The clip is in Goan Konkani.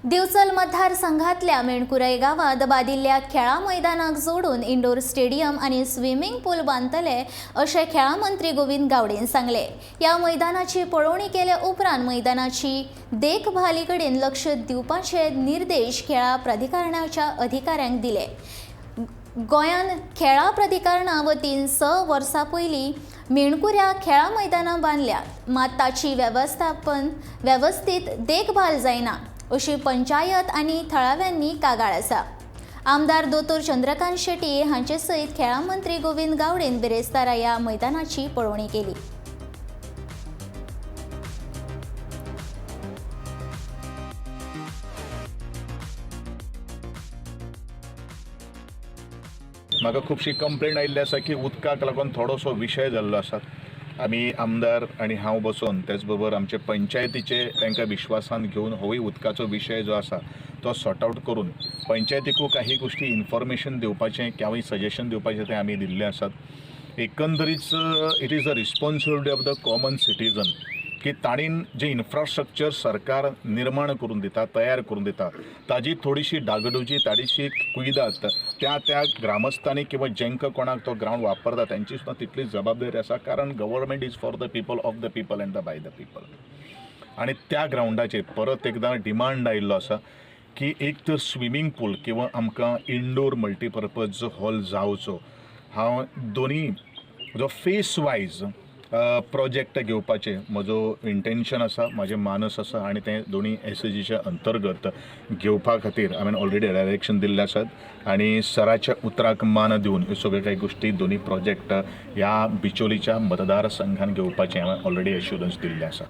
दिवचल मतदारसंघातल्या मेणकुरय गांवांत बादिल्ल्या खेळां मैदानाक जोडून इंडोर स्टेडियम आनी स्विमींग पूल बांदतले अशें खेळां मंत्री गोविंद गावडेन सांगले. ह्या मैदानाची पळोवणी केले उपरांत मैदानाची देखभाली कडेन लक्ष दिवपाचे निर्देश खेळां प्राधिकरणाच्या अधिकाऱ्यांक दिले. गोंयान खेळां प्राधिकरणा वतीन 6 वर्सां पयलीं मेणकुऱ्या खेळां मैदानां बांदल्यात, मात ताची वेवस्थापन वेवस्थीत देखभाल जायना अशी पंचायत आनी थळाव्यांनी कागाळ आसा. आमदार दोतोर चंद्रकांत शेट्ये हांचे सयत खेळां मंत्री गोविंद गावडेन बिरेस्तारा ह्या मैदानाची पळोवणी केली. म्हाका खुबशी कंप्लेन आयिल्ली आसा की उदकाक लागून थोडोसो विशय जाल्लो आसा. आमी आमदार आनी हांव बसोन तेच बरोबर आमचे पंचायतीचे तांकां विश्वासान घेवन होवूय उदकाचो विशय जो आसा तो सॉर्ट आवट करून पंचायतीकूय काही गोश्टी इन्फॉर्मेशन दिवपाचें किंवा सजेशन दिवपाचें तें आमी दिल्लें आसात. एकंदरीच it is a responsibility of the common citizen की ताणीन जें इन्फ्रास्ट्रक्चर सरकार निर्माण करून दिता, तयार करून दिता, ताजी थोडीशी डागडुजी, ताडीशी कुयदाद त्या त्या ग्रामस्थांनी किंवा जेंकां कोणाक तो ग्रावंड वापरता तेंची सुद्दां तितली जबाबदारी आसा. कारण government is for the people, of the people and the by the people. आनी त्या ग्रावंडाचेर परत एकदां डिमांड आयिल्लो आसा की एक तर स्विमींग पूल किंवा आमकां इंडोर मल्टीपर्पज हॉल जावचो. हांव दोनी जो फेस वायज प्रोजेक्ट घेवपाचें म्हजो इंटेन्शन आसा, म्हाजें मानस आसा आनी तें दोनी एसएजीच्या अंतर्गत घेवपा खातीर हांवें ऑलरेडी डायरेक्शन दिल्लें आसात आनी सराच्या उतराक मान दिवन ह्यो सगळ्यो कांय गोश्टी दोनी प्रोजेक्ट ह्या बिचोलीच्या मतदारसंघान घेवपाचें हांवें ऑलरेडी एश्युरन्स दिल्लें आसा.